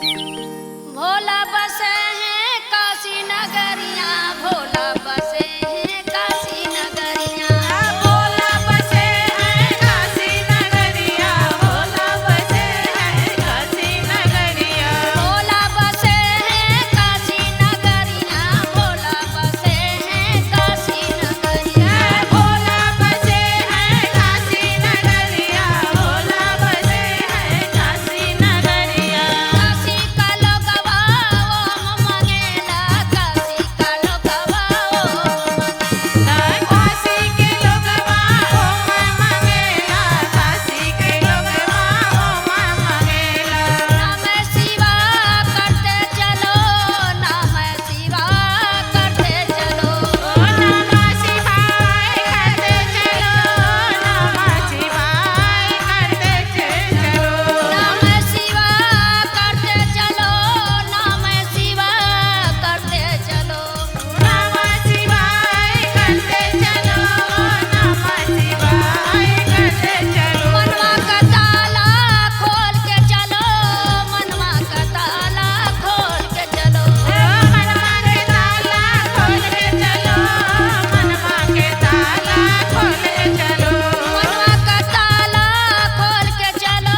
भोला बसे हैं काशी नगरिया, भोला बसे हैं काशी नगरिया। भोला बसे हैं काशी नगरिया, भोला बसे हैं काशी नगरिया। भोला बसे हैं काशी नगरिया, भोला बसे हैं काशी नगरिया। भोला बसे हैं काशी नगरिया, भोला बसे हैं काशी नगरिया। काशी का लोगवा ओम मंगेला, काशी का लोगवा ओम मंगेला। काशी के लोगवा ओम मंगेला, काशी के लोगवा ओम मंगेला। नाम शिवा करते चलो, नाम शिवा करते चलो। नमः शिवाय करते चलो, नमः शिवाय करते चलो। नाम शिवा करते चलो, नाम शिवा करते चलो। नमः शिवाय करते चलो, नमः शिवाय करते चलो। मनवा का ताला खोल के चलो, मनवा का ताला खोल के चलो। मनवा के ताला खोल के चलो, मनवा के ताला खोल के चलो। मनवा का ताला खोल के चलो,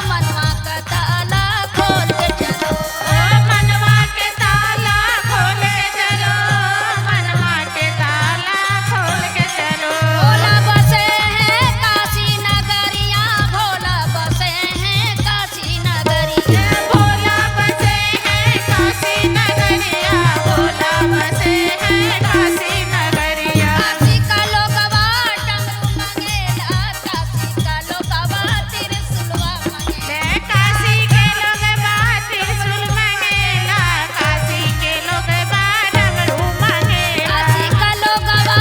मनवा का ताला खोल के चलो। मनवा के ताला खोल के चलो, मनवा के ताला खोल के चलो। भोला बसे हैं काशी नगरिया, भोला बसे हैं काशी नगरिया। भोला बसे हैं काशी नगरिया, भोला बसे हैं काशी नगरिया। काशी का लोगवा डमरू मंगेला, काशी का लोगवा त्रिशूलवा मंगेला। काशी के लोगवा त्रिशूल मंगेला, काशी के लोगवा डमरू मंगेला। काशी का लोगवा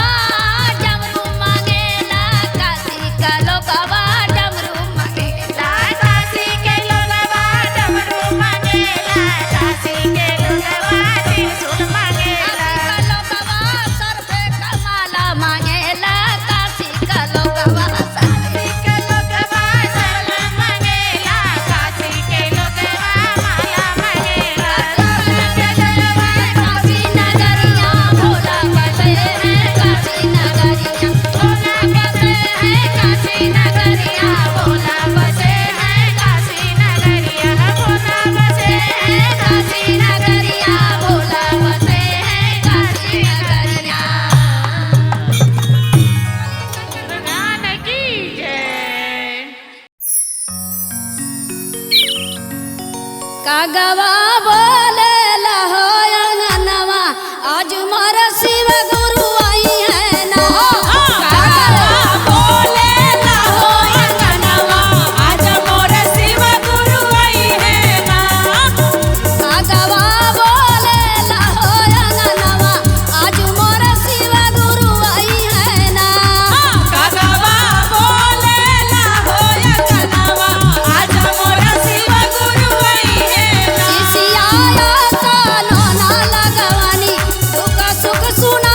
डमरू मंगेला, काशी का लोगवा डमरू मंगेला। काशी के लोगवा डमरू मंगेला, काशी के लोगवा त्रिशूल मंगेला। काशी का लोगवा सर पे कमाला मांगेला, काशी का लोगवा सर पे काशी के लोगवा सरला मंगेला, काशी के लोगवा माला मंगेला। काशी नगरिया, भोला बसे हैं काशी नगरिया। भोला बसे हैं काशी नगरिया, भोला बसे हैं काशी नगरिया। भोला बसे हैं काशी नगरिया, भोला बसे हैं काशी नगरिया। भगवान की जय। कागवा बोले लहो अंगनवा, आज मोर शिव गुरु आई है ना। कागवा बोले लहो अंगनवा, आज मोर शिव गुरु आई है ना। कागवा बोले लहो अंगनवा, आज मोर शिव गुरु आई है ना। कागवा बोले लहो अंगनवा, आज मोर शिव गुरु आई है ना। शिशियाया सानो ना लगवानी, दुख सुख सुना।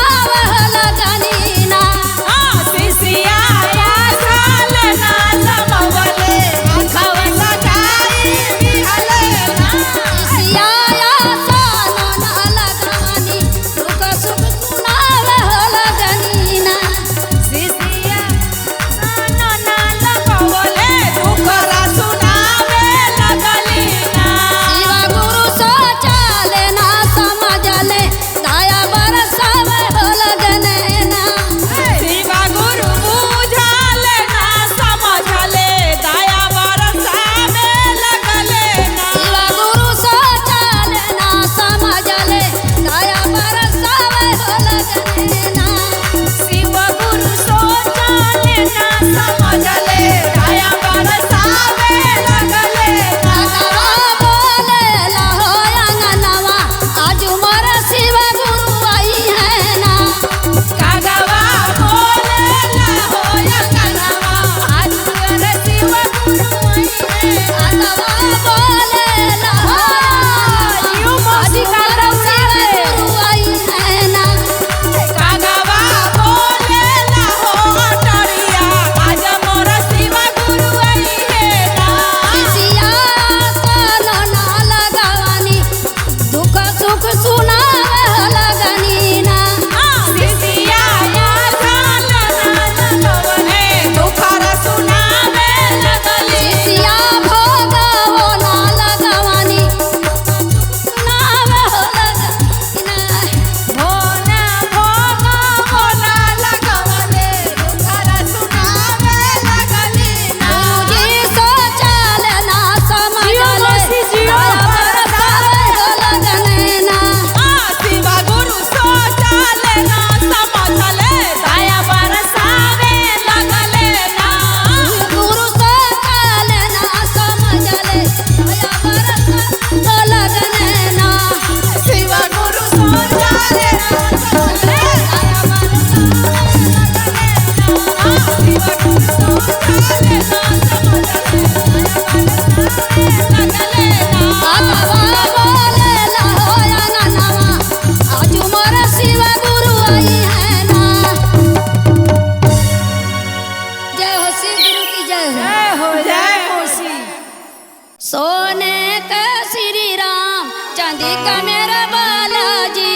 सोने का श्री राम, चांदी का मेरा बालाजी।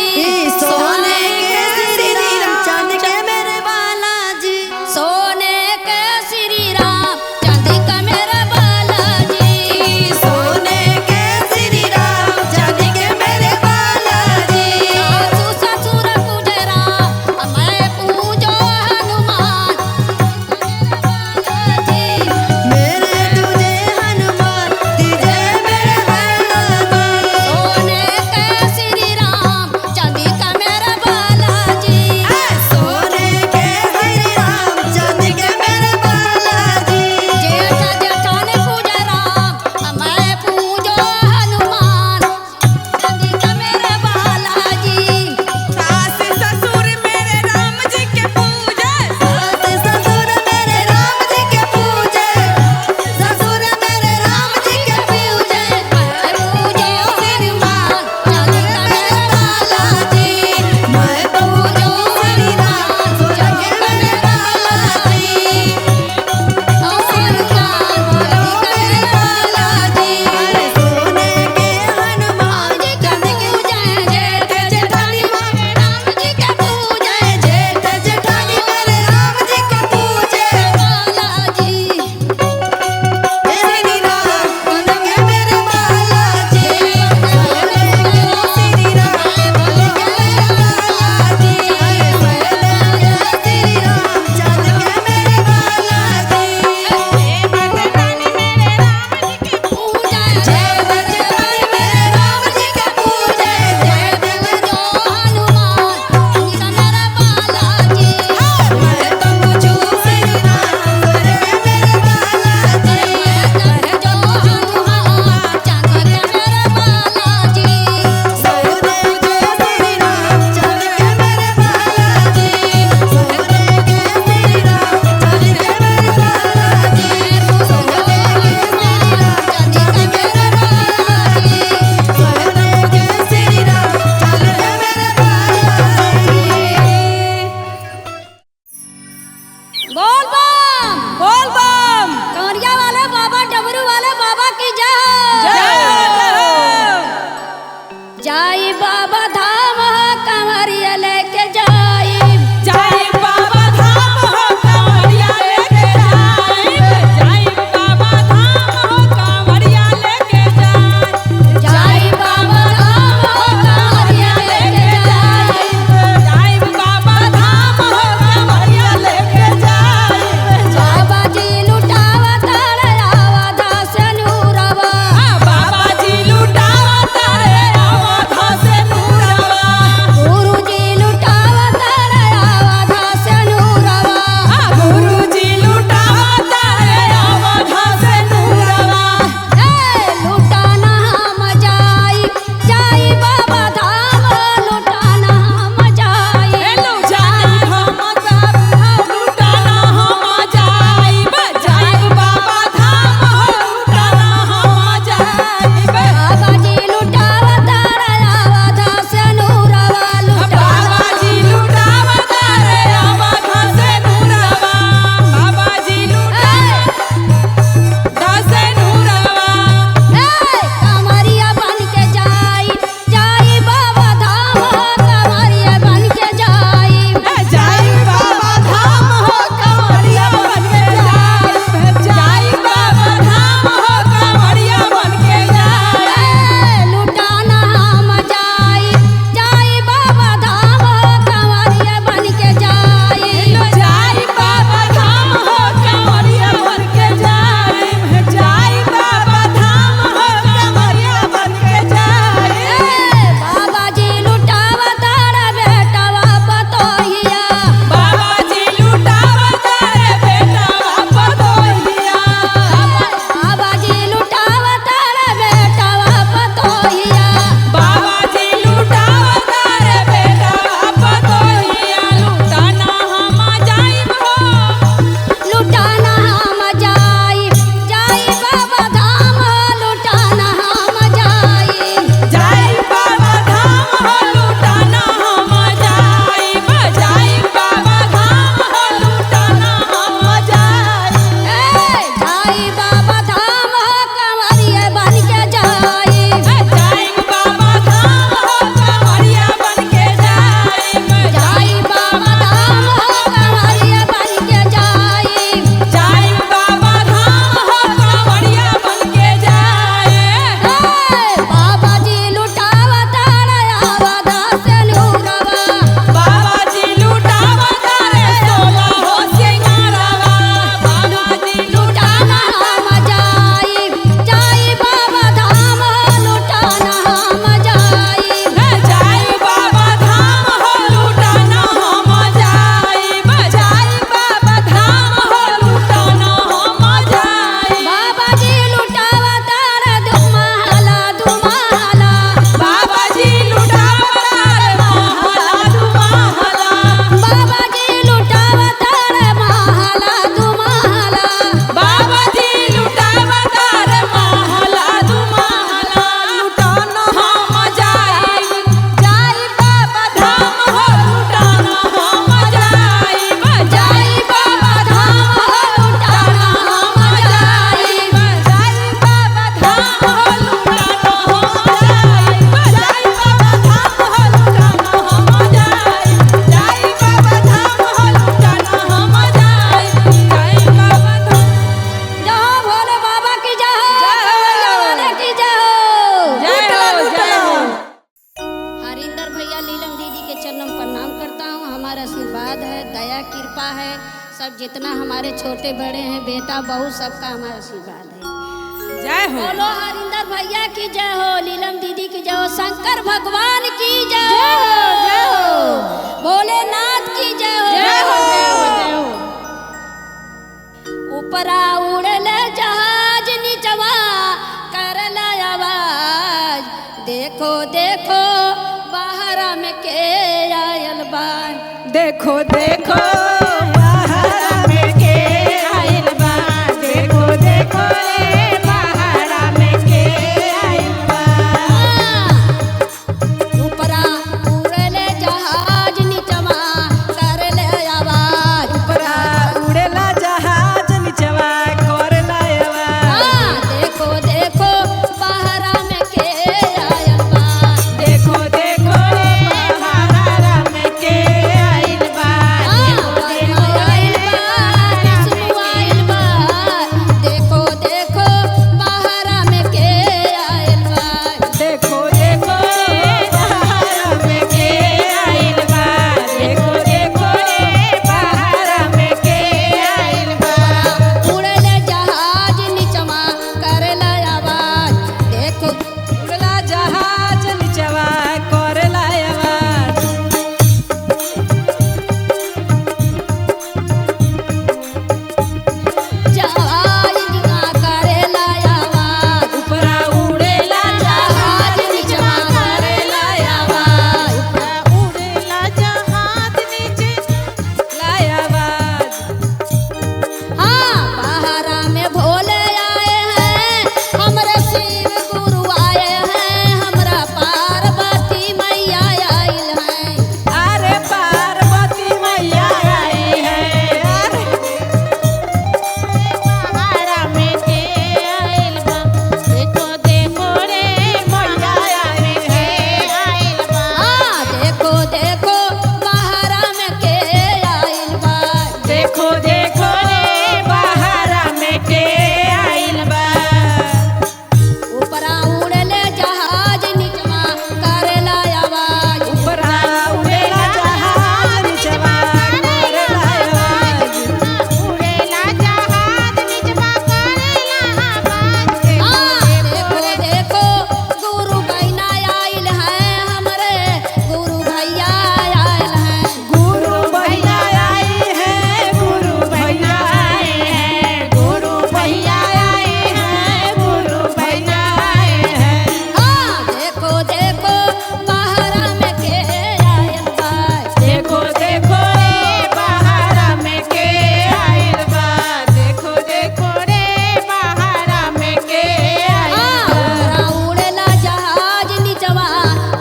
सोने के श्री राम, चांदी के मेरे बालाजी। सोने के श्री राम, चांदी का मेरा बालाजी। सोने के श्री राम, चांदी के मेरे बालाजी। सासू ससुर पूजे राम, मैं पूजो हनुमान बालाजी। मेरे तुझे हनुमान, तुझे मेरे बालाजी। सोने के श्री जितना हमारे छोटे बड़े हैं, बेटा बहू, सबका हमारा आशीर्वाद है। जय हो। बोलो हरिंदर भैया की जय हो, नीलम दीदी की जय हो, शंकर भगवान की जय हो, जय हो, भोलेनाथ की जय हो, जय हो, जय हो, जय हो। ऊपरा उड़ल जहाज नीचवा करल आवाज, देखो देखो बाहरा में के आयल बा, देखो देखो बाहरा में के आइल बा, देखो देखो रे बाहरा में के आइल बा। ऊपरा उड़ल जहाज नीचवा करल आवाज, उपरा उड़ेला जहाज नीचवा करेला आवाज, देखो देखो बाहरा में के आयल बा, देखो देखो रे बाहरा में के आइल बा, देखो आइल बा, विष्णु आइल बा, देखो देखो बाहरा में के आयल बा, देखो देखो बाहरा में के आइल बा, देखो देखो रे बाहरा में के आइल बा। उड़ल जहाज नीचवा करल आवाज, देखो उड़ला जहाज नीचवा करेला आवाज, जहाज नीचवा करल आवाज, उपरा उड़ेला जहाज नीचवा करल आवाज, उड़ेला जहाज नीचे आवाज, हाँ बाहरा में भोले आए हैं, हमरे शिव गुरु आए हैं, हमरा पार्वती मैया आइल हैं। अरे पार्वती मैया आई है, अरे बाहरा में के आइल बा, देखो देखो रे मैया आई है, आइल बा। हाँ देखो देखो बाहरा में के आइल बा, देखो देखो रे बाहरा में के आइल बा, ऊपरा उड़ल जहाज नीचवा करेला आवाज, उपरा उड़ेला जहाज नीचवा करेला आवाज, उड़ेला जहाज नीचवा करेला आवाज, हाँ देखो देखो गुरु बहना आइल हैं, हमरे गुरु भैया आइल हैं। गुरु भैया आए हैं, गुरु भैया आए हैं, गुरु भैया आए हैं, गुरु भैया आए हैं। हाँ देखो देखो बाहरा में के आयल बा, देखो देखो रे बाहरा में के आइल बा, देखो देखो रे बाहरा में के आइल हाँ बा। ऊपरा उड़ेला जहाज नीचवा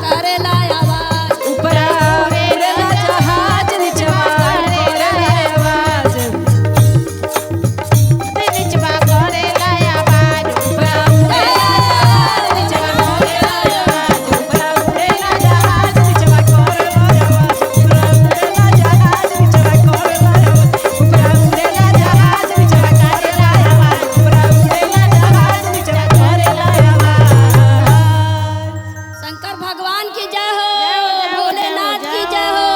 करेला आवाज, उपरा उड़ेला जहाज नीचवा करेला आवाज, नीचवा करेला आवाज, उपरा उड़ेला जहाज नीचवा करेला आवाज, उपरा उड़ेला जहाज नीचवा करेला आवाज, उपरा उड़ेला जहाज नीचवा करेला आवाज, उपरा उड़ेला जहाज नीचवा करेला आवाज, उपरा उड़ेला जहाज नीचवा करेला आवाज। शंकर भगवान की जय हो, भोलेनाथ की जय हो।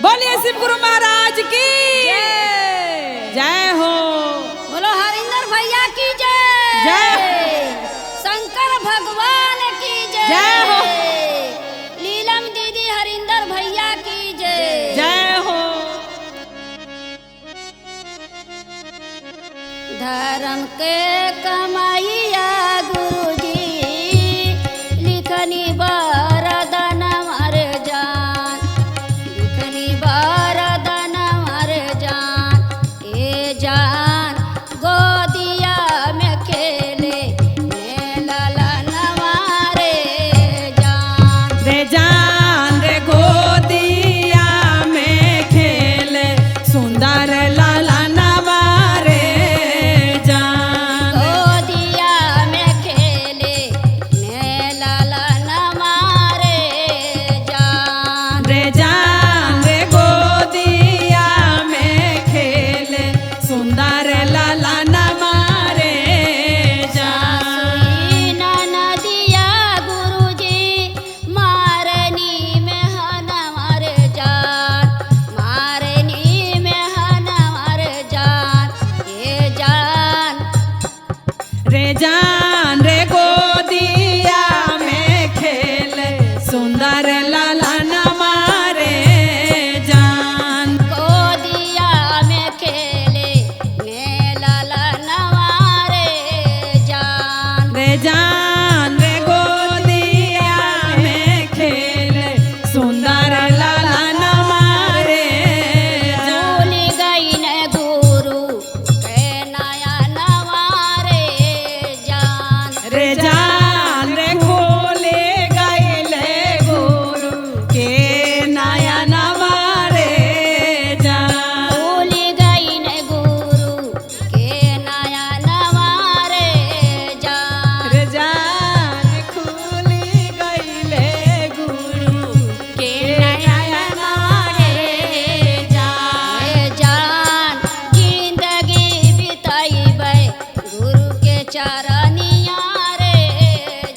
बोलिए शिव गुरु महाराज की जय हो। बोलो हरिंदर भैया की जय, जय। शंकर भगवान की जय, जय हो। नीलम दीदी हरिंदर भैया की जय, जय हो। धर्म के कमाइया गुरुजी लिखनी बरदान मारे जान, लिखनी बरदान मारे जान, ए जान गोदिया में खेले मेला नवारे जान, रे जान रे गोदिया में खेले सुंदर लाला नवारे जान, गोदिया रे जान रे गोदिया में खेले सुंदर लाला मारे जान। गोदिया में खेले मेला नवारे जान। रे जान रे गोदिया में खेले सुंदर लाला मारे जान। भूल गई न गुरु के नया नवारे जान। रे जान रे खोले गईले गुरु के नया नवारे जान। भूल गई न गुरु के नया नवारे जान। रे जान खुली गईले गुरु के नया नवारे जान। ए जान जिंदगी बिताई बै गुरु के चरनिया रे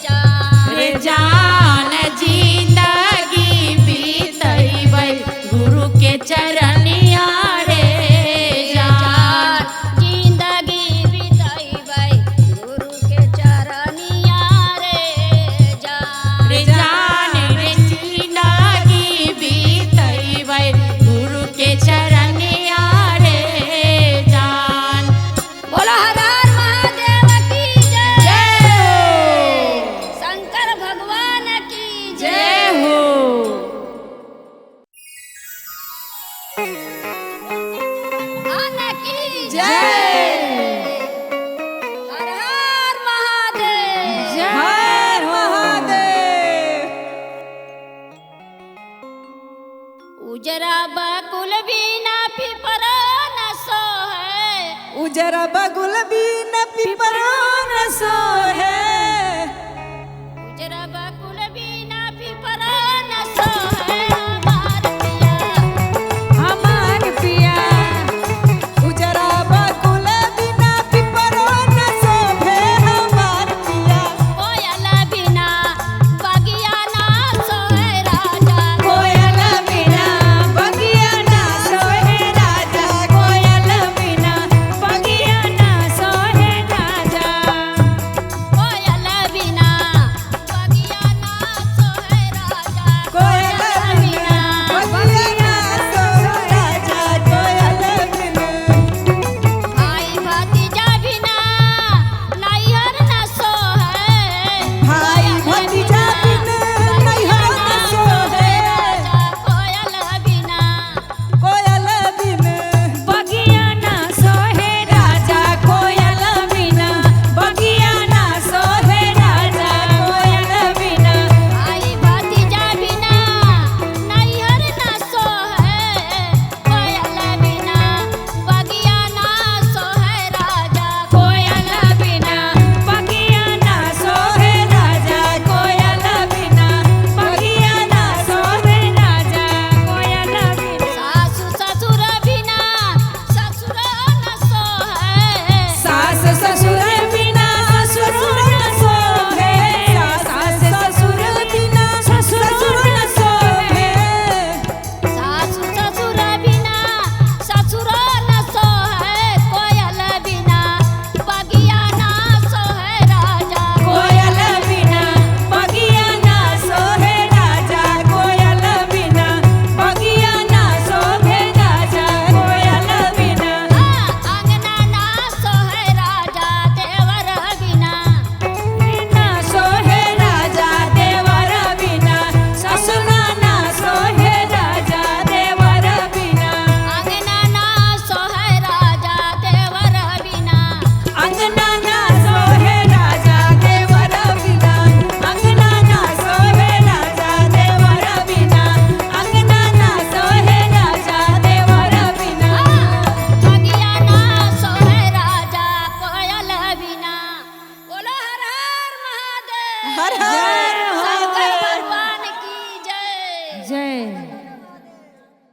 जान। रे जान जिंदगी बीतैबै गुरु के चरनिया रे जान। जान जिंदगी बिताई बै गुरु के चरनिया रे जान। रे जान रे जिंदगी बीतैबै गुरु के चरनिया रे जान। बोलो हर हर महादेव की जय। जय हो। शंकर भगवान की जय जय। हो। भगवान की जय। हर हर महादेव। हर महादेव। उजरा बकुल बिना पिपर न सोहे। उजरा बगुल बीन पिपरो न सो